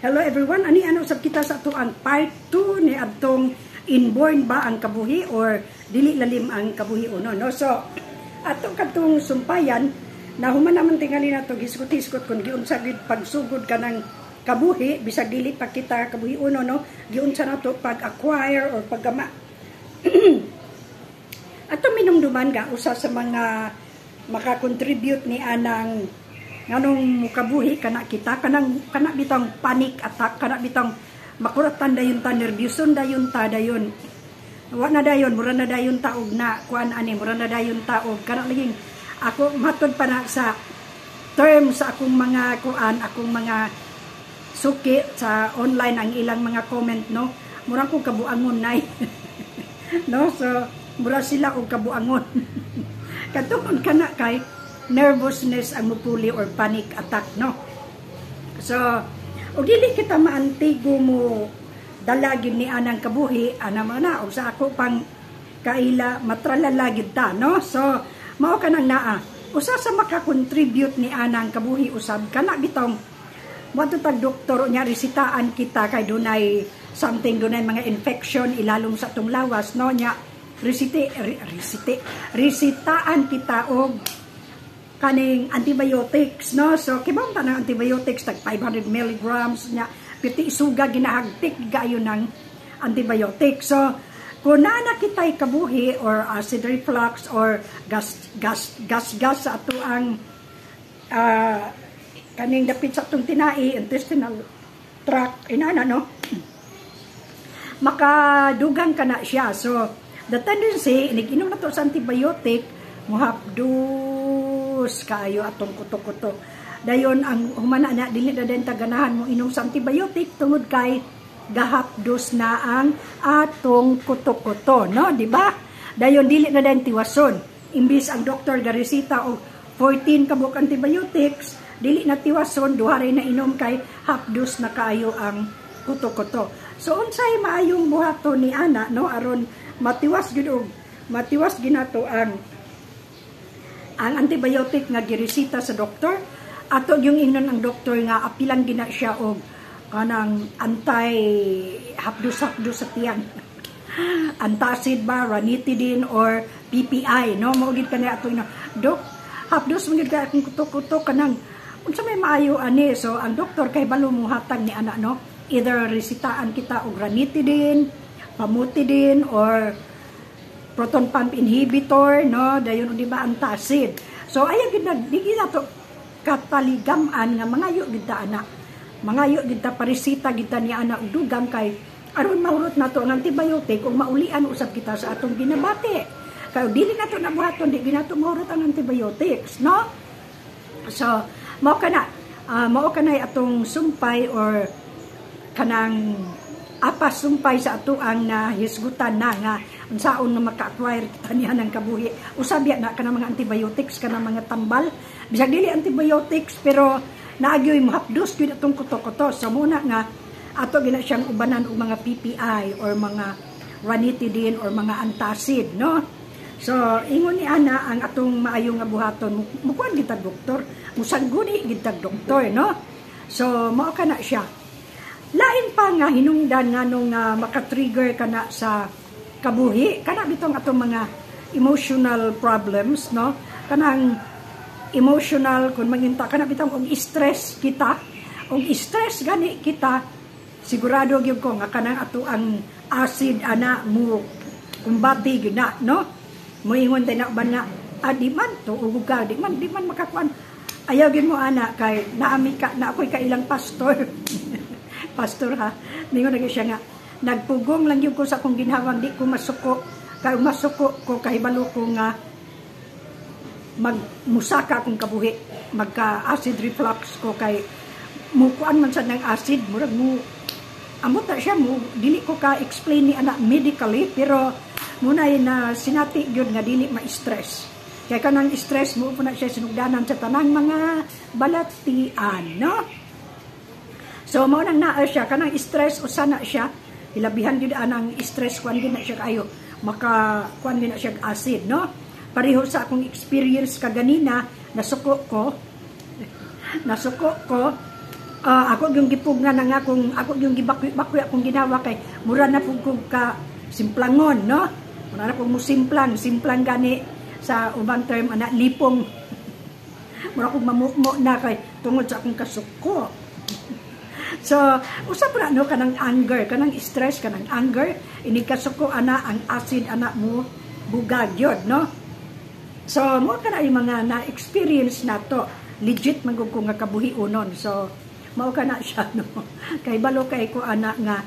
Hello everyone, ani ano usab kita sa ato ang part 2 ni adtong inborn ba ang kabuhi or dili lalim ang kabuhi uno, no? So ato kadtong sumpayan na human naman tingali nato hisgot-hisgot kung giunsa gid pagsugod kanang kabuhi bisag dili pa kita kabuhi uno, no? Giunsa nato pag-acquire or paggama. Ato minumduman ga usa sa mga makakontribute ni anang nganong mukabuhi kana kita, kanang kana bitong panic attack, kana bitong makuratan dayon ta, nerbyuson dayon ta, dayon wa na dayon, mura na dayon ta og na kuan ani, mura na dayon ta og kana laging ako matod pa na sa term sa akong mga kuan, akong mga suki sa online, ang ilang mga comment, no, mura ko kabuangon nay, no? So mura sila og kabuangon katungod kana kay nervousness ang mupuli or panic attack, no? So og dili kita maantigo mo dalagin ni anang kabuhi ana man na, og sa ako pang kaila matralala gid ta, no? So mao kanang naa usa sa makakontribute ni anang kabuhi usab kana bitong moadto tag doktor nya resitaan kita kay dunay something, dunay mga infection ilalom sa atong lawas, no? Nya resite resite resitaan kita og kaning antibiotics, no? So kibaw ta ng antibiotics, tag 500 milligrams nya piti isuga, ginahagtik gayo ng antibiotics. So kung naa na kita'y kabuhi or acid reflux or gas gas gas gas sa ato ang kaning dapit sa atong tinai, intestinal tract inana, no, makadugang ka na siya. So the tendency, inig inom na to sa antibiotic, muhapdos kaayo atong kuto-kuto. Dayon ang humana na dili na din ganahan mo inom sa antibiotic tungod kay gahapdos na ang atong kuto-kuto, no, di ba? Dayon dili na din tiwason. Imbis ang doktor garesita og 14 ka buok antibiotics, dili na tiwason, duha na inom kay hapdos na kaayo ang kuto-kuto. So unsay maayong buhaton ni ana, no, aron matiwas gyud og matiwas ginato ang antibiotic nga giresita sa doktor? Ato yung ingnon ang doktor nga apilan gina siya og kanang anti hapdos-hapdos sa tiyan, antacid ba, ranitidine or PPI, no? Mao gid kani ato ina, "Dok, hapdos man gid kay akong kuto-kuto, kanang unsa may maayo ani?" So ang doktor kay balo mo hatag ni ana, no? Either resitaan kita og ranitidine, famotidine or proton pump inhibitor, no? Dayon, di ba, antacid. So ayaw gid na, di gid nato kataligam-an nga mangayo gid ta ana, mangayo gid ta, paresita gid ta ni ana og dugang kay aron mahurot nato ang antibiotic ug maulian usab kita sa atong ginabati. Kay dili nato nabuhaton, di ginato mahurot ang antibiotics, no? So mao kana, mao kanay atong sumpay or kanang apas sumpay sa ato ang nahisgutan na nga unsaon nga maka-acquire kita niya ng kabuhi. Usab ya na kanang mga antibiotics, kanang mga tambal, bisag dili antibiotics, pero naagyoy mohapdos gyud atong kuto-kuto. So muna nga ato gina siyang ubanan og mga PPI or mga ranitidine or mga antacid, no? So ingon ni ana, ang atong maayo nga buhaton, mukuan gid doktor, musangguni gid doktor, no? So mao kana siya. Lain pa nga hinungdan nganong maka-trigger kana sa kabuhi, kana bitong atong mga emotional problems, no? Kanang emotional kung manginta kana bitong og stress kita, og stress gani kita, sigurado gyud ko nga kanang ato ang acid ana mo kumbati gyud na, no? Moingon tay na uban nga, "Ah, di man to ugog ka, di man makakuan." Ayaw gyud mo ana kay naami ka na ako'y kailang pastor. Pastor ha, ningon na siya nga, "Nagpugong lang yung ko sa akong ginhawang, di ko masuko. Kay masuko ko, kahibalo ko nga magmusaka akong kabuhi, magka acid reflux ko," kay mukuan man sa ng acid, murag mo amot na siya mo, dili ko ka explain ni ana medically, pero munay na sinati gyud nga dili ma-stress. Kay kanang stress mo po na siya sinugdanan sa tanang mga balatian, no? So mao nang naa siya kanang stress, usa na siya. Hilabihan gyud anang stress, kuan gyud na siya kayo, maka kuan gyud na siya acid, no? Pareho sa akong experience kaganina, nasuko ko, nasuko ko. Ako yung gipugnan na nga kung ako yung gibakwi akong ginawa kay mura na pud kog ka simplangon, no? Mura na pud mo simplang, simplang gani sa ubang term ana, lipong. Mura kog mamukmo na kay tungod sa akong kasuko. So, usap ra, no, kanang anger, kanang stress, kanang anger, inig kasuko ana, ang acid ana mo bugag yun, no? So, mo kana yung mga na-experience nato. Legit man ko nga kabuhi unon. So, mao kana siya, no? Kay balo kay ko ana nga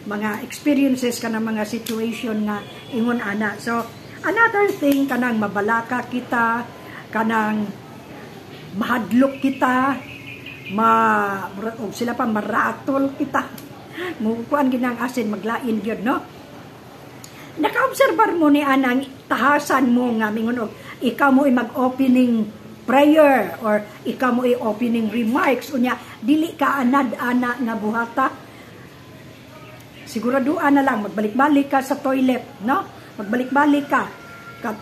mga experiences, kanang mga situation nga ingon ana. So, another thing, kanang mabalaka kita, kanang mahadlok kita, ma og sila pa maratol kita. Mukuan ginang acid, maglain gyud, no? Naka-obserbar mo ni anang tahasan mo nga mingon og ikaw mo mag-opening prayer or ikaw mo i-opening remarks, unya dili ka anad ana nga buhata? Siguraduan na lang magbalik-balik ka sa toilet, no? Magbalik-balik ka. Kat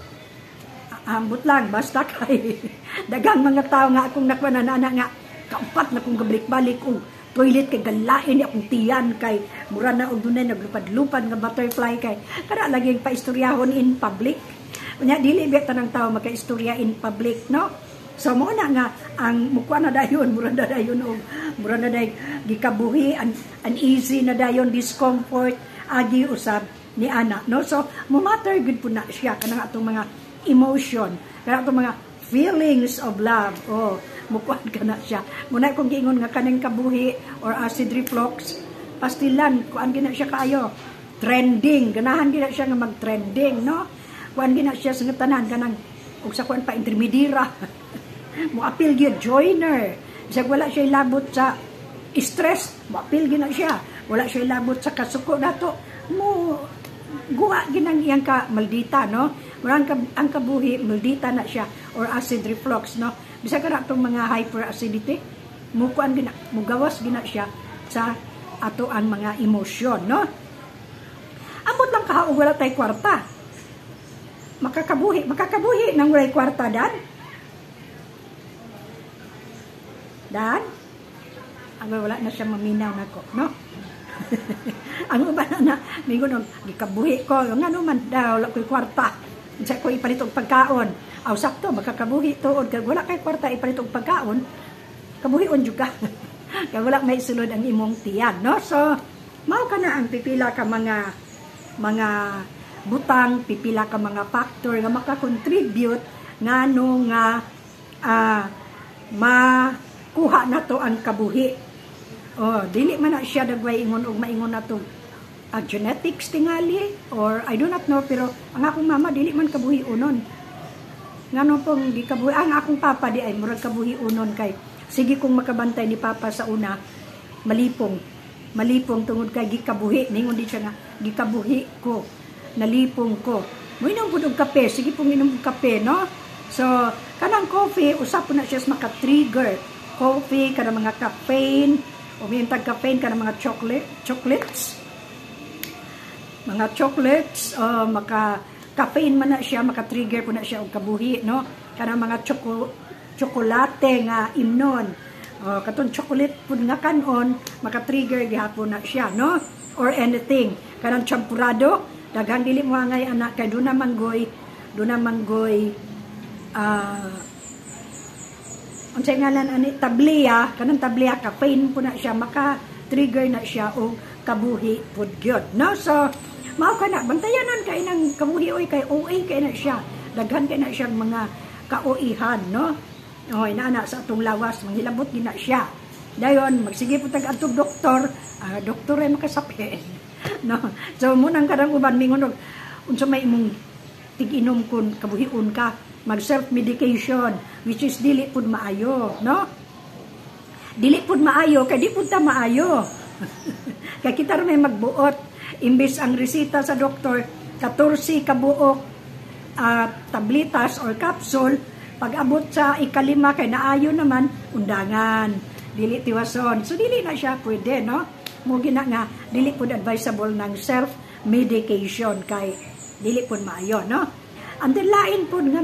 ambot lang, basta kay dagang mga tao nga akong nakuha na ana nga kaupat na kong gabalik-balik og toilet kay galain akong tiyan, kay mura na og dunay naglupad-lupad nga butterfly, kay kada laging paistoryahon in public. Unya dili biya tanang tao makaistorya in public, no? So mo na nga ang mukuha na dayon, mura na dayon og mura na day gikabuhi, uneasy na dayon, discomfort agi usab ni ana, no? So mo matter gud po na siya kanang atong mga emotion, kanang atong mga feelings of love. Oh, mukuan ka na siya. Muna kung giingon nga kaning kabuhi or acid reflux, pastilan, kuan gina siya kaayo. Trending, ganahan gina siya nga mag-trending, no? Kuan gina siya sa tanan kanang og sa kuan pa intermedira. Mo apil gyud, joiner. Bisag wala siya labot sa stress, mo apil gyud na siya. Wala siya labot sa kasuko nato, mo guwa ginang iyang ka maldita, no? Mura ang kabuhi, maldita na siya or acid reflux, no? Bisag kana atong mga hyperacidity, mukuan gina, mugawas gina siya sa ato ang mga emosyon, no? Ambot lang kahaog wala tay kwarta. Makakabuhi, makakabuhi nang walay kwarta, Dan? Dan? Ang wala na siya maminaw nako, no? Ang uban na, mingon og gikabuhi ko, ngano man daw wala ko'y kwarta. Unsa ko ipalit og pagkaon? Aw sakto makakabuhi tuod kay wala kay kwarta ipalit og pagkaon. Kabuhion jud ka. Kay wala may sulod ang imong tiyan, no? So, mao ka na ang pipila ka mga butang, pipila ka mga factor nga maka-contribute ngano nga makuha na to ang kabuhi. Oh, dili man na siya dagway ingon og maingon na to genetics tingali or I do not know, pero ang akong mama dili man kabuhi unon. Ngano pong di kabuhi ang akong papa, di ay murag kabuhi unon kay sige kong makabantay ni papa sa una, malipong. Malipong tungod kay gikabuhi, ningon di siya nga gikabuhi ko, nalipong ko. Moinom pud og kape, sige pong inom og kape, no? So, kanang coffee, usap po na siya sa maka-trigger. Coffee, kanang mga caffeine, o tag caffeine, kanang mga chocolate, chocolates. Mga chocolates, maka caffeine man na siya, maka-trigger po na siya og kabuhi, no? Kanang mga tsokolate nga imnon. Katong chocolate pud nga kanon, maka-trigger gihapon na siya, no? Or anything. Kanang champurado, daghang dili mo angay anak kay doon na manggoy unsay ngalan ani, tabliya, kanang tabliya, caffeine po na siya, maka trigger na siya og kabuhi pud gyud, no? So mao kana, bantayanan kay nang kabuhi oy, kay OA kay na siya, daghan kay na siyang mga kaoihan, no? O inaana sa atong lawas, manghilabot gina siya. Dayon magsige po tag atong doktor, doktor ay makasapi, no? So munang kadang uban mingon og unsa may imong tig-inom kun kabuhion ka, mag self medication, which is dili pud maayo, no? Dili pud maayo kay di pud ta maayo, kay kita ra may magbuot. Imbis ang resita sa doktor 14 ka buok tablitas or capsule, pag abot sa ikalima kay naayo naman, undangan, dili tiwason. So dili na siya pwede, no? Mo gina nga dili pud advisable ng self medication kay dili pud maayo, no? And then lain pud nga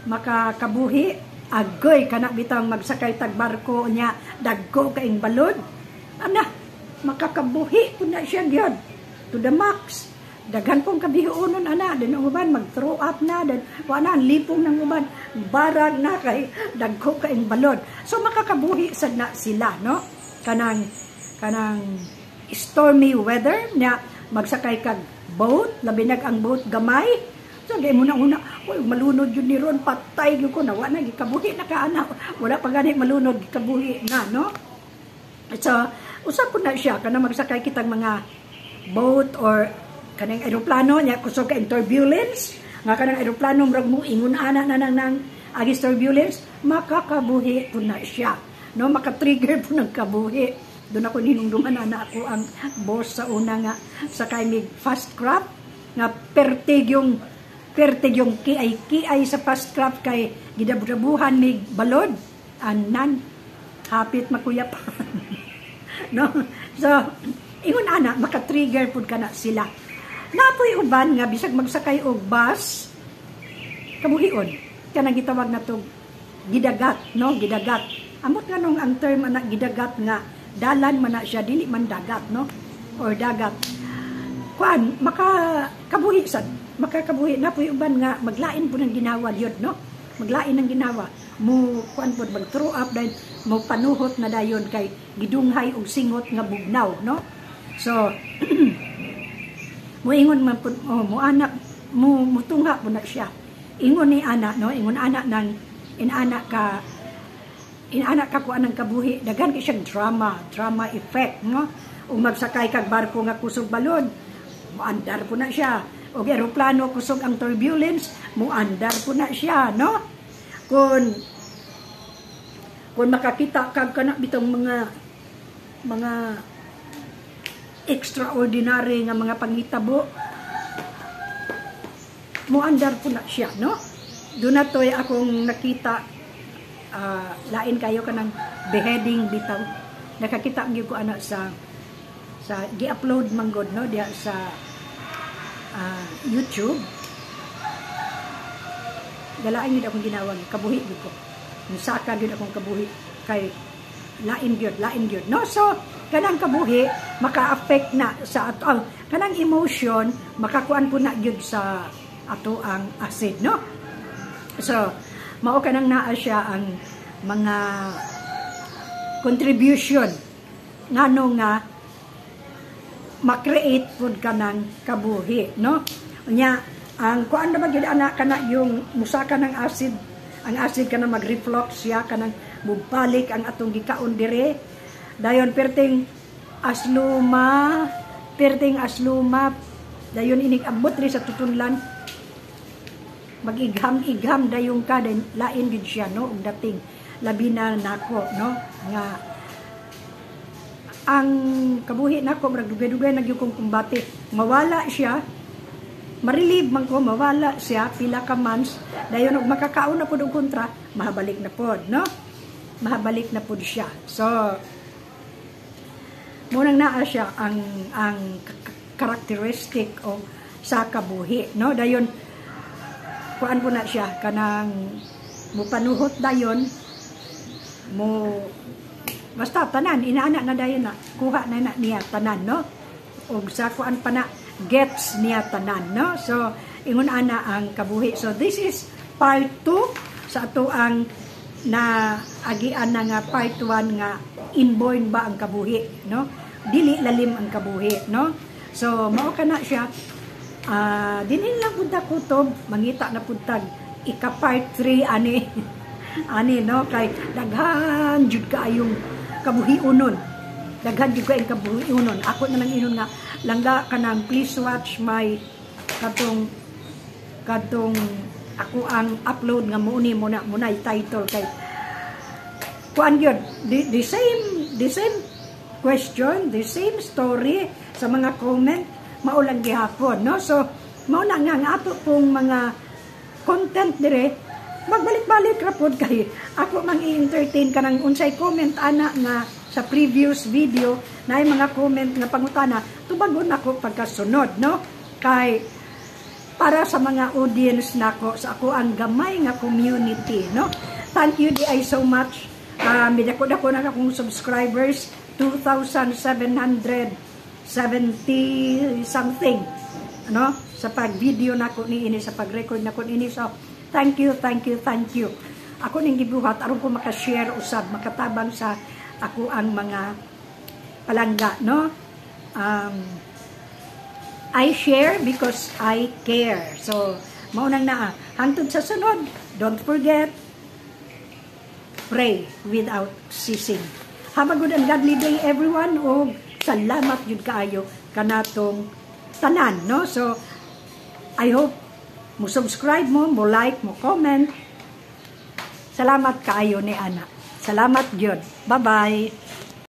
makakabuhi. Agoy, kana bitang magsakay tag barko nya dagko kaing balod. Ana, makakabuhi po na siya gyud. To the max. Daghan pong kabihuonon ana, then ang uban mag-throw up na, then wa na ang lipong ng uban, barag na kay dagko kaing balod. So makakabuhi sad na sila, no? Kanang stormy weather nya magsakay kag boat, labi nag ang boat gamay. So di mo na una, uy, malunod yun ni ron, patay yun ko na, wa na, gikabuhi na ka ana. Wala pa gani malunod, gikabuhi na, no? So, usa po na siya, kanang magsakay kitang mga boat or kanang eroplano nya kusog ka turbulence, nga kanang eroplano murag mo ingon ana na nang nang agis turbulence, makakabuhi po na siya, no? Maka-trigger po ng kabuhi. Doon ako ninungduman ana ako ang boss sa una nga sakay mig fast craft nga pertig yung kiay kiay sa fast craft kay gidabudabuhan mig balod, anan hapit makuyap, no? So ingon ana, maka-trigger pud kana sila. Napoy uban nga bisag magsakay og bus, kabuhion. Kanang gitawag na to gidagat, no? Gidagat. Amot nga nung ang term ana gidagat nga dalan man na siya, dili man dagat, no? Or dagat. Kuan, maka kabuhi sad, makakabuhi. Napoy uban nga maglain po ng ginawa yun, no? Maglain ng ginawa. Mo kuan po mag throw up dayon, mo panuhot na dayon kay gidunghay og singot nga bugnaw, no? So muingon man pud, oh, mo anak mo mutungha po na siya. Ingon ni ana, no? Ingon ana nang inana ka kuan ng kabuhi, daghan kay siyang drama effect, no? Ug magsakay kag barko nga kusog balod, moandar po na siya. Og eroplano kusog ang turbulence, moandar po na siya, no? Kung makakita kag kana bitong mga extraordinary nga mga panghitabo, moandar po na siya, no? Doon na to'y akong nakita, lain kayo kanang beheading bitaw. Nakakita gyud ko ana sa gi-upload man gud, no, diha sa YouTube. Galain gyud akong ginawa, kabuhi gyud ko. Misaka gyud akong kabuhi kay lain gyud, lain gyud, no? So kanang kabuhi maka-affect na sa ato ang kanang emotion, makakuan po na gyud sa ato ang acid, no? So mao kanang naa siya ang mga contribution ngano nga ma-create pud kanang kabuhi, no? Nya ang kuan na ba gyud ana kana yung musaka ng acid, ang acid kana mag-reflux siya, kanang mubalik ang atong gikaon dire dayon, perting asluma, perting asluma dayon, inig abot ri sa tutunlan, mag-igham-igham dayon ka dayon, lain gid siya, no? Og dating labi na nako, no, nga ang kabuhi nako murag dugay-dugay na gyud kong kumbate. Mawala siya, ma-relieve man ko, mawala siya pila ka months dayon, og makakaon na pud og kontra, mahabalik na pod, no? Mahabalik na pod siya. So munang naa siya ang characteristic o sa kabuhi, no? Dayon kuan po na siya kanang mupanuhot dayon mo, basta tanan inaana na dayon na kuha na na niya tanan, no? Og sa kuan pa na gets niya tanan, no? So ingon ana ang kabuhi. So this is part 2 sa ato ang na agian na nga part 1 nga inborn ba ang kabuhi, no? Dili lalim ang kabuhi, no? So mao kana siya. Dinhin lang pud ta kutob mangita na pud tag ika part 3 ani ani, no? Kay daghan jud kaayong kabuhiunon, daghan jud kaayong kabuhiunon. Ako na lang inon nga langga kanang please watch my katong ako ang upload nga mo ni mo na mo na title kay kuan yun, the same question, the same story sa mga comment, mao lang gihapon, no? So mao na nga ang ato pong mga content dire magbalik-balik ra pod kay ako mang i-entertain kanang unsay comment ana nga sa previous video na mga comment nga pangutana, tubagon ako pagkasunod, no? Kay para sa mga audience nako sa ako ang gamay nga community, no? Thank you diay so much. Midako-dako na akong subscribers, 2,770 something. Ano? Sa pag-video nako niini, sa pag-record nako niini. So, thank you, thank you, thank you. Ako ning gibuhat aron ko maka-share usab, makatabang sa ako ang mga palangga, no? I share because I care. So, maunang naa. Hangtod sa sunod, don't forget, pray without ceasing. Have a good and godly day, everyone, ug salamat jud kaayo kanatong tanan, no? So, I hope mo subscribe mo, mo like, mo comment. Salamat kaayo ni Ana. Salamat gyud. Bye-bye.